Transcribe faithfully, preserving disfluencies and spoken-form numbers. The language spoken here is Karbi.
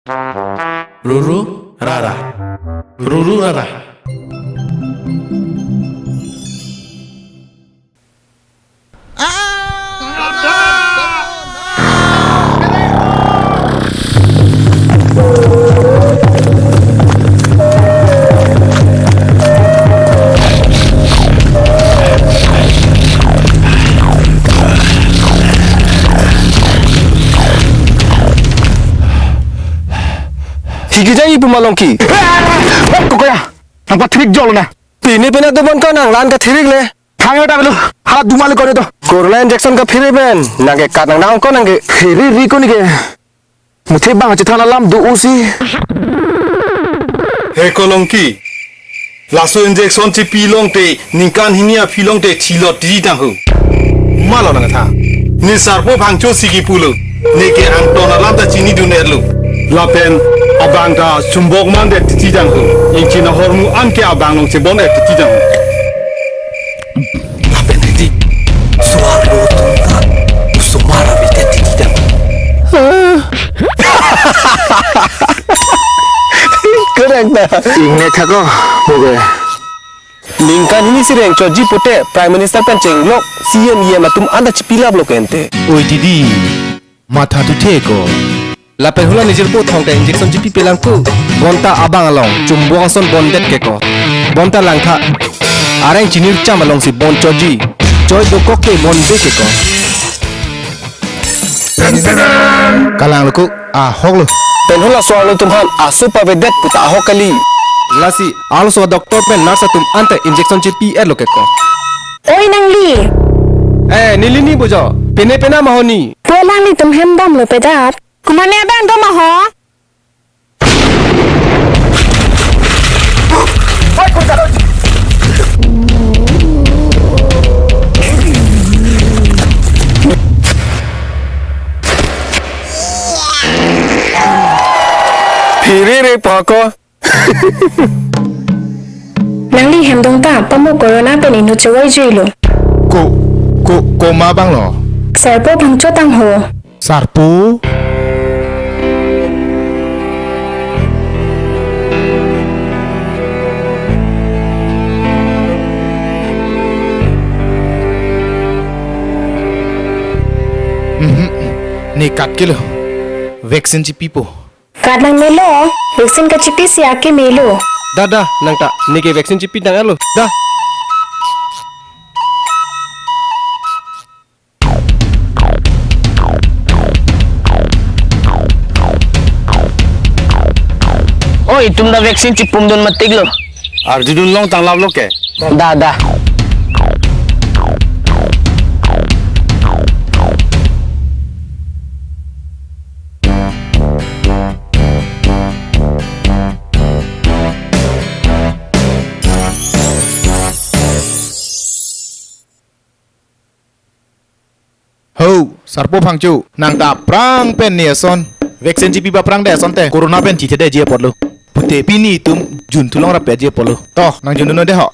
Ruru rara. Ruru rara. Thik-ik jai pu ma Longki. Kokoya, nangpathirik jolo na. Pine pine dobon ko nanglang kathirik le. Thang yo ta belo, hala duma le ko to. Corona injection kaphere pen, nangke kat nang nang ko nangke. Phere ri ko neke. Muthe bang chethan alam do-o si. He ko Longki. Laso injection chipi longte, ningkan hini aphi longte thilot titi tang ho. Malo nangtha. Ne sarpo Phangcho si kipulo. Neke angton alam ta chinidun-etlo. Lapen abang ta chumbok mandet titi tang ho. Ingchin ahormu anke abang along chebon-et titi tang ho. Lapen titi. Suar lo tum ta. Usomar avi te titi tang ho. Correct na. Ingne thako, mobe. Ningkan hini si reng chotji pute Prime Minister pen chenglok C M E M atum anta chipilaplo ke ente. Oi didi, matha tuthe ko. Lapen hula nijirpo thongte injection chipipelang ko. Bonta abang along chumbok ason bondet ke ko. Bonta langtha. Areng chinircham alongsi bon chotji. Choi dokok ke bonbe ke ko. Kalang lo ko. Ahok lo. Pen hula suar lo tum aphan asu pavedet puta ahok kali. Lasi arloso doctor pen nurse atum anta injection chipi-etlo ke ko. Oi nangli. Eh, neli ni bojo. Pine pine ma ho ni. Pu alanglitum hem damlo pedat. Komat ne abang do ma ho. Phere ri pako. Nangli hem dong ta, pamo corona pen inut chewai juilo. Ko, ko, ko ma bang lo? Sarpo Phangcho tang ho. Sarpo? Mhm. Ne kat ke lo. Vaccine chipipo. Kat nang melo, vaccine kachipi si ake melo. Da, da, nangta, neke vaccine chipi tang alo. Da. O, itum ta vaccine chipum dun matik lo. Arjudun long tang lap lo ke. Da, da. Ho, Sarpo Phangcho, nangta aphrang pen ne ason. Vaccine chipi ba aphrang de asonte, corona pen chithedetji apotlo. Pute pini itum jun thulong rapetji apotlo. To, nang jun dun non de ho.